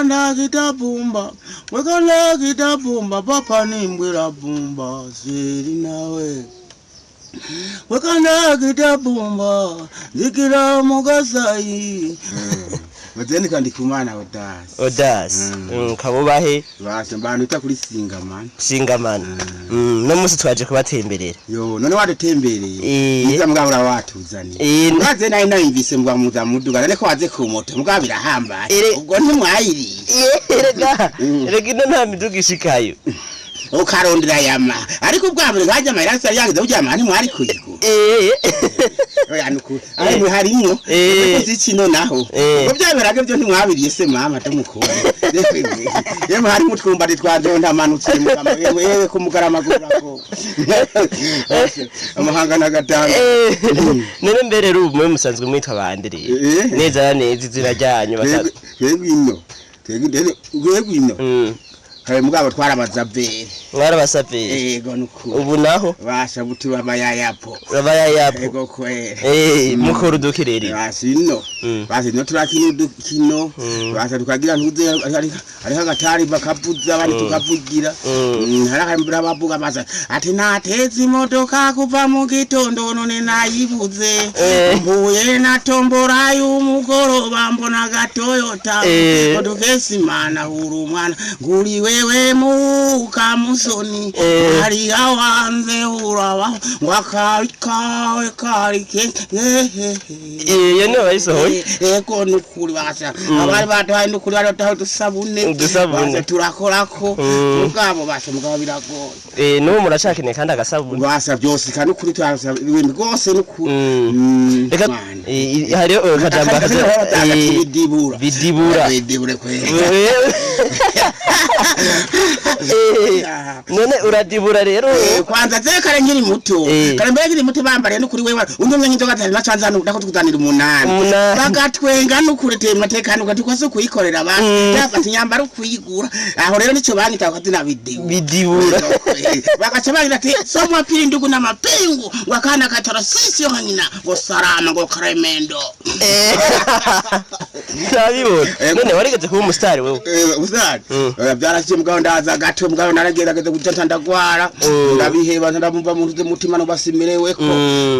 Wekandakita pumba, wekandakita pumba, papa nimbwira pumba, siri nawe. Wekandakita pumba, zikira mugasai. Bazeni kandi kumana Odasi. Odasi. Kabubahe. Basha mbantu kuri Singamana. Singamana. No musi twaje kubatemberera. Yo, none wadutembereye. Eh. Niza mugabo urawatuzaniye. Eh. Mwaze nayo nayumvise mbwa muza muduga none ko waze ku moto mugabo birahambaye. Ubwo ntimwayiriye. Erega erega ino nta miduga ishikayo. Ukarondera yama. Ariko ubwa mbere nkajya amahera yari yagize burya amahera ntimwari kuyigura. Oya nukuri. Aho mwe harimwo. Kuko zikino naho. Ubwo bya birage byo ntimwabiriye se mama tumukunda. Yemwe harimo utwumbati twa ndamanutse mukama. Yemwe yewe kumugarama gurako. Amahanga n'agatanga. None mbere rero mwe musanzwe mwitwa bande rero? Neza na neza izina ryanyu basanzwe. Twebwe ino. Twebwe ino. Hari mugabo twarabazabere. Mwarabasaveri. Yego nukuri. Ubu naho Basha buti babayayapo. babayayapo. Yego kwere. Mukora udukirere. Basi ino. Basi ino turakina udukino. Basi tukagira ntuze hariho agatari bakavuza abandi tukavugira. Hariho akambura bavuga basa ati nateze imodoka kuva mu gitondo none nayibuze. Mbuye na tombora y'umugoroba mbona agatoyota. Odukesimana huru umwana nguri wewe muka musoni. Hariya wanze uraba ngo akari kawe kari ke hehehe. Iyo niyo bayisohoye. Ego nukuri basha abari baduhaye nukuri bari baduhaye udusabune. Udusabune. Basha turakorako. Mugabo basha mugabo biragoye. N'ubu muracakeneye kandi agasabune. Basha byose kandi nukuri turasaba ibintu rwose nukuri. Reka hariho akajambo bidibura. Bidibura. Bidibure kweli. None uradibura rero. Kwanza je kare nkiri muto. Kare mbere nkiri muto bambariye nukuri wewe undumye nk'inzoga zari nacanza ndako tukuzanira umunani. Umunani. Bagatwenga nukuri tema tekano gatukwa kuyikorera abantu. Ndafata inyambaro kuyigura. Aho rero nico banyita akazina bidibura. Bidibura. Bakaca bagira ati somwa pili ndugu na mapingu wakana katara sisi yohanyina ngo sarama ngo karemendo. Ntabibona. None warigeze kuba umusitari wewe? Usari. Byarashiye mugabo ndaza gato mugabo naragerageza guca ndagwara. Ndabiheba ndamumva mu ntuze mutima no basimereweko.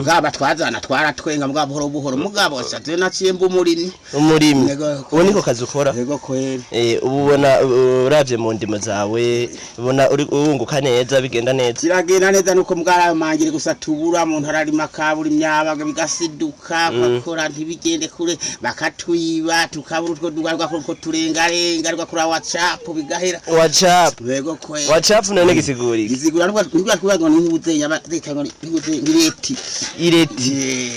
Bwaba twazana twaratwenga mugabo buhoro buhoro mugabo sha naciye mba umurimyi. Umurimyi. Yego. Ubu niko kazi ukora? Yego kweri. Ubu ubona uravye mu ndimo zawe ubona uri wunguka neza bigenda neza. Kiragenda neza nuko mwaramangire gusa tubura muntu ararima kabura imyabaga bigasiduka bakora ntibigende kure bakatwiba tukabura utwo dugaruka ko turengarenga rwa kuri WhatsApp bigahera. WhatsApp. Yego kweri. WhatsApp none gisigura iki? Gisigura nubwo nubwo ngo nihuze yaba zita ngo nihuze ngireti. Ireti.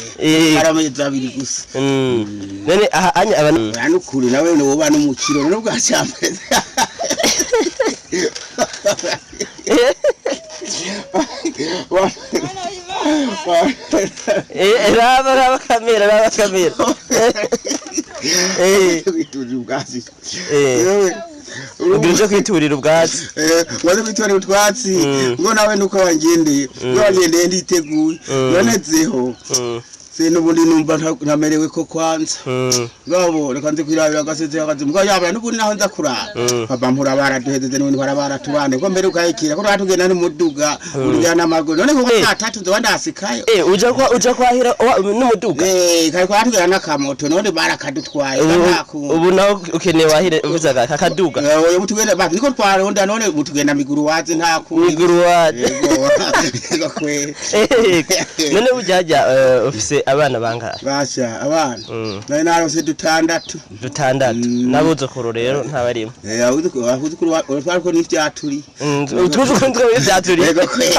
Aramezi abiri gusa. None aha anya abantu Nukuri nawe ni woba n'umukiro nubwo acyameze. Raba raba kamera raba kamera. Kwiturira ubwatsi. Ugira uje kwiturira ubwatsi. Waze kwiturira utwatsi. Ngo nawe nuko wangendeye. Ngo wangendeye nditeguye. Nonezeho. Se nubundi numva ntamerewe ko kwanza. Ngabo reka nze kwirabira agaseze akazi. Mugabo yabara nubundi naho nza kuraba. Papa mpura baraduhezeze n'ubundi mpora baratubane. Ko mbere ukayikira ko twatugenda n'umuduga. Urya n'amaguru. None kuko saa tatu nzoba ndasikayo. Uja kwahira n'umuduga? Kare kwatugenda n'akamoto none barakadutwaye. Ubu naho ukeneye wahire uvuze akaduga. Oya mutugenda ba niko twaronda none mutugenda miguru waze nta ku. Miguru waze. Yego. Yego kweri. None bujyajya ufise abana bangahe? Basha abana. Nari narose dutandatu. Dutandatu. N'abuzukuru rero ntabarimo. Abuzukuru twariko n'ivyaturi. Utuzukuru two n'ivyaturi. Yego kweri.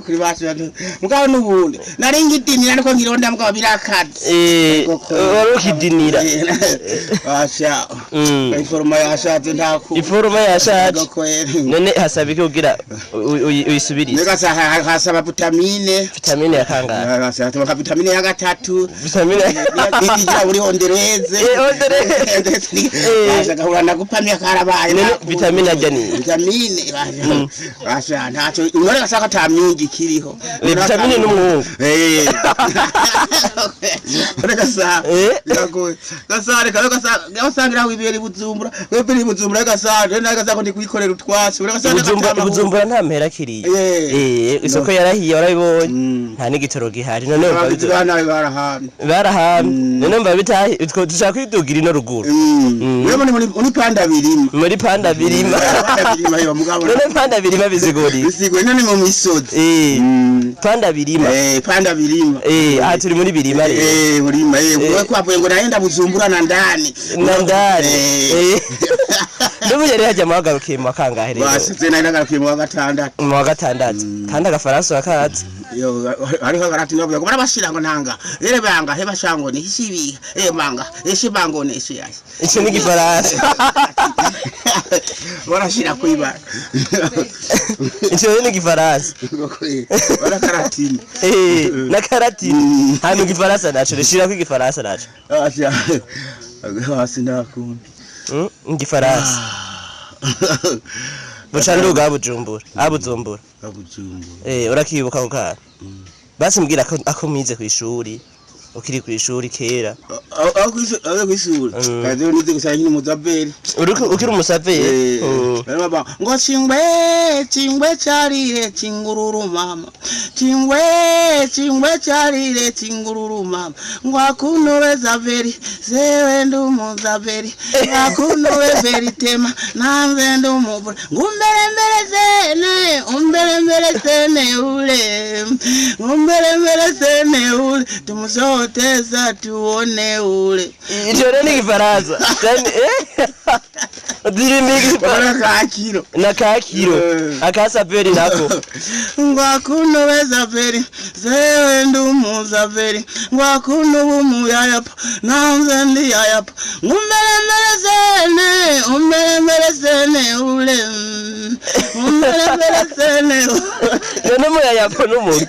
Kuri basha. Mugabo nubundi nari ngidinira niko ngironda mugabo birakaze. Wari ukidinira. Basha. Iforoma yashaje nta ku. Iforoma yashaje. Yego kweri. None hasaba iki kugira uyisubirize? Nega hasaba vitamine. Vitamine ya kangahe? Hasaba vitamine Vitamine ya gatatu. Vitamine. Igira buri hondereze. Hondereze. Basha gahura nagupamya karabaye. None vitamine arya ni? Vitamine basha. Basha ntaco unore gashaka ta myungi kiriho. Vitamine n'umuhungu. Reka sa. Biragoye. Gasa reka gasa gasangira wibera ibuzumbura. Wibera ibuzumbura gasa rero gasa ko ndi kwikorera utwatsi. Gasa Bujumbura nta mpera kiriye. Isoko yarahiye warabibonye. Nta n'igitoro gihari. None umva Abagizi ba nabi barahamye. Barahamye. None umva bitahi utwo dushaka kwidugira ino ruguru. Wewe muri panda birima. Muri panda birima. Panda birima yo mugabo. None panda birima biziguriye. Bisigwe none mu misozi. Panda birima. Panda birima. Aha turi muri birima rero. Burima wewe kwavuye ngo naenda Bujumbura na ndani. Na ndani. N'ubu yari hajya muhagarukiye mu wakangahe rero? Basize nari nagarukiye mu wa gatandatu. Mu wa gatandatu. Kandi agafaransa urakazi. Yo hariho agarati navuga ngo barabashira ngo ntanga. Ere banga he bashango ni hishibi. Banga eshibango ni eshiyaye. Ico ni igifaransa. Barashira kwibara. Ico ni igifaransa. Barakaratini. Na karatini. Hano igifaransa naco rishira ko igifaransa naco. Asha. Hasi ndakundi. Igifaransa. Buca nduga Bujumbura. Abujumbura. Abujumbura. Urakibuka ako kana? Basi mbwira ako mwize kw'ishuri. Ukiri kw'ishuri kera. Aho kw'ishuri. Kaze nize gusa nyine umuzaberi. Ukiri umusaveri? Baba ngo chingwe chingwe charire chingururu mama. Chingwe chingwe charire chingururu mama. Ngo akunowe zaveri zewe ndumuzaveri. Akunowe veri tema nanze ndumubura. Ngumbere mbere sene umbere mbere sene ule. Ngumbere mbere sene ule tumuzoteza tuone ule. Ico rero ni igifaransa. Ndirimba kakiro. Na kakiro. Akasaveri nako. Ngwakunowe zaveri zewe ndumuzaveri ngwakunowe umuyayapa nanze ndiyayapa ngumbere mbere sene umbere mbere sene ule umbere mbere sene ule. None umuyayapa n'umuge.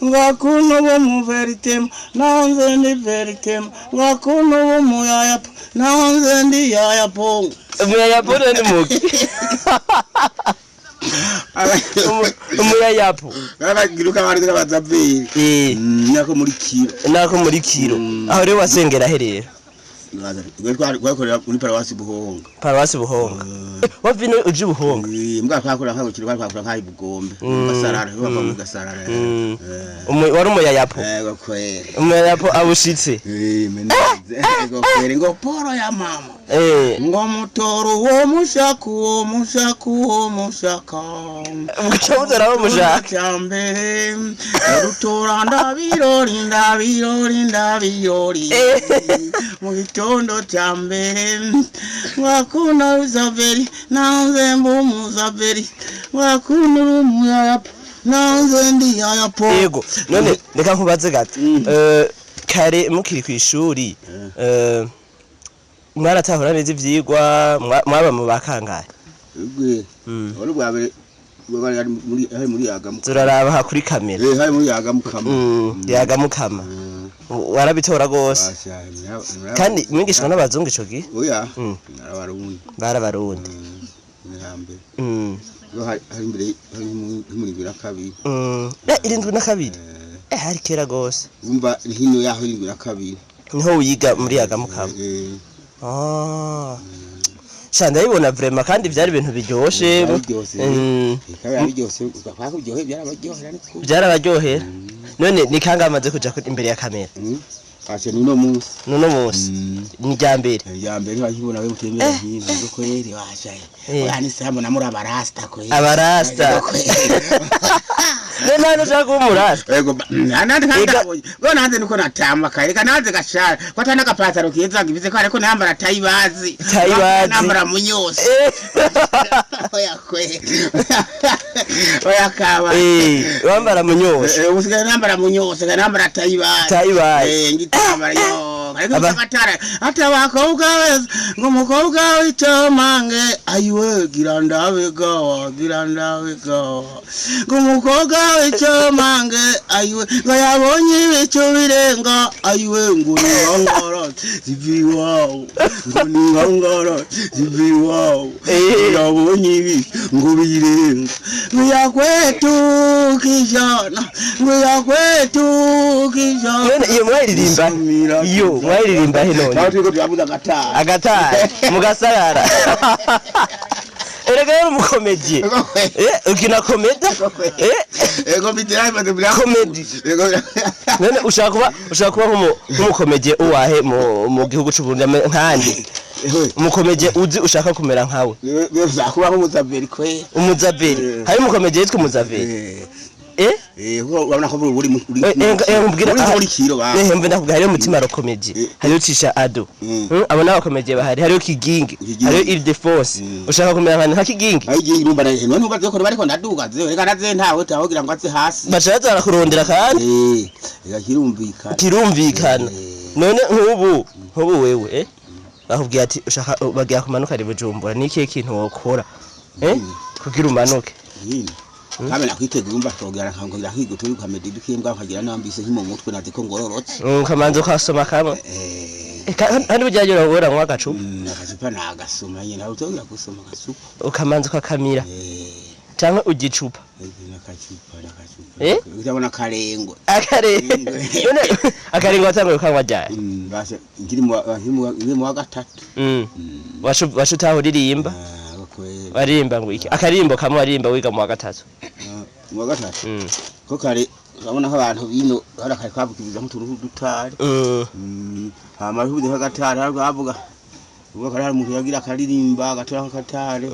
Ngwakunowe muveritema nanze ndi veritema ngwakunowe umuyayapa nanze ndiyayapa. Umuyayapo none muge. Umuyayapo. Baragiruka bari n'abazaveri. Nako muri kiro. Nako muri kiro. Aho rero wasengera herera. Twakorera muri paruwasi Buhonga. Paruwasi Buhonga. Wavino uje Buhonga. Mbwa twakora nka kiro twakora nka Bugombe. Gasarara, bava mu Gasarara. Wari umuyayapo. Yego kwere. Umuyayapo abushitse. Meneze. Yego kwere ngo poro ya mama. Ngo mutoro wo mushaka wo mushaka wo mushaka. Mugaca wo mushaka. Cyambere. Rutora ndabirori ndabirori ndabirori. Mu gitondo cyambere. Ngakuna uzaveri nanze mbumuzaveri. Ngakuna umuyayapa nanze ndiyayapo. Yego. None reka nkubaze gato. Kare mukiri kw'ishuri. Mwaratahura neza ivyigwa mwaba mu bakangaye. Wari bwa mbere hari muri Yagamukama. Turaraba ha kuri kamera. Hari muri Yagamukama. Yagamukama. Warabitora gose. Kandi mwigishwa n'abazungu ico gihe? Oya. Narabarundi. Barabarundi. Nirambe. Hari imbere hari muri 72. 72. Hari kera gose. Umva hino yaho 72. Niho wiga muri Yagamukama. Sha ndabibona vraiment kandi byari ibintu biryoshe. Byarabaryohera. None ni kangahe amaze kuja imbere ya kamera? Ashe nuno munsi. Nuno munsi. Ni rya mbere. Rya mbere bakibona we mutembera hino ngo kweri washaye. Oya ni sambo na muri abarasta kweri. Abarasta. None hano ushaka kuba umurasta? Yego nandi kandi bo nanze niko natamba kare reka nanze gashara ko atana gapataro keza ngibize ko ariko nambara tayibazi. Tayibazi. Nambara munyose. Oya kweri. Oya kaba. Wambara munyose. Usigaye nambara munyose nambara tayibazi. Tayibazi. Ngitambara yo. Ariko abatara ata bakobwa ngo mukobwa witomange ayiwe gira ndabe gawa gira ndabe gawa ngo mukobwa Icomange ayiwe ngo yabonye ibicu birenga, ayiwe ngo ni nkongoro ziva iwawo, ngo ni nkongoro ziva iwawo. Yabonye ibicu ngo birenga, ngo yakwetu kijana, ngo yakwetu kijana. None iyo mwayiririmba, iyo mwayiririmba he none? Aho turiko turavuza agatari. Agatari mugasarara. Erega yari umukomediye, ukina komeda. Ego bitira imaze bya Comedy. Ego. None ushaka kuba nk'umukomediye uwahe mu gihugu c'u Burundi, nkande umukomediye uzi ushaka kumera nkawe? Ushaka nk'umuzaberi kwe. Umuzaberi? Hari umukomediye yitwa Umuzaberi? Eh, kuko urabona ko buri muri Nkubwira muri muri kiro ba. Mbe ndakubwira, hariyo Mutima Rokomedi, hariyo Cisha Ado. Abo ni abakomediye bahari, hariyo Kigingi. Kigingi. Hariyo Ildefonse. Ushaka kumera nka Kigingi? Ayi giye urumva naye none ubaze ko bariko ndaduga ze, reka naze ntawe tawogira ngo aze hasi. Baca baza barakurondera kandi. Eh, reka kirumvikana. Kirumvikana. None nk'ubu wewe, bakubwiye ati ushaka bagiye kumanuka ari Bujumbura, ni ikihe kintu wokora kugira umanuke? Nyine kame nakwitega, urumva togera nkangira nkiga turi kamedi dukimbwa nkagira nambise nki mu mutwe nazi ko ngororotse. Ukamanza ukasoma kamwe. Kandi burya uranywa agacupa? Akacupa nagasoma nyine, ntawe utogira gusoma agacupa. Ukamanza ukakamira canke ugicupa? Nakacupa, nakacupa. Eh? Utabona karengwe. Akarengo. None akarengo watanguye ukanywa ryari? Basi nkiri mu wa gatatu. Wacu utaha uririmba? Ah, kweli. Waririmba ngo iki? Akaririmbo kamwe waririmba wiga mu wa gatatu? Ah, mu wa gatatu. Ko kare urabona ko abantu bino hari akari kavugiriza nk'utuntu tw'udutari. Hama bivuze nk'agatari, hari bavuga ubwo kare hari umuntu yagira akaririmba agatora nk'agatari.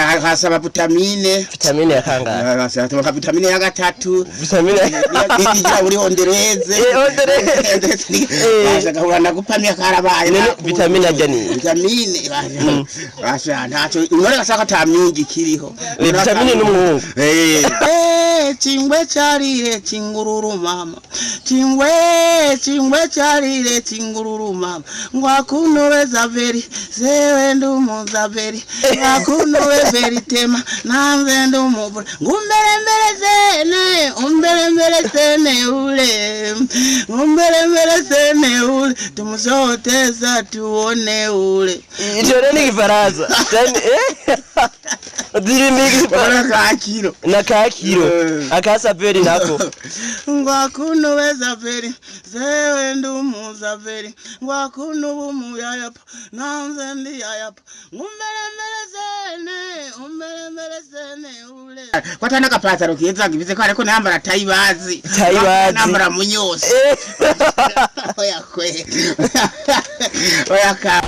Hasaba vitamine. Vitamine ya kangahe? Hasaba ka vitamine ya gatatu. Vitamine igira buri ondereze. Ondereze. Basha gahura nagupamya karabaye. None vitamine arya ni iyi? Vitamine basha basha ntacyo unore gashaka ta myungi kiriho. Vitamine n'umwungu. Chingwe charire chingururu mama, chingwe chingwe charire chingururu mama, ngwakunowe zaveri zewe ndumuzaveri, ngwakunowe veri tema nanze ndumubura, ngumbelembele sene umbelembele sene ule ngumbelembele sene ule tumusoteza tuone ule. Ico rero ni igifaransa. Ndirimba igifaransa. Kakiro. Na kakiro. Akasaperi nako. Ngwakunowe zaveri zewe ndumuzaveri, ngwakunowe umuyayapa nanze ndiyayapa, ngumbelembele sene umbelembele sene ule kwatana kapataro keza ngibize ko ariko nambara tayibazi. Tayibazi. Nambara munyosi. Oya kwe, oya ka.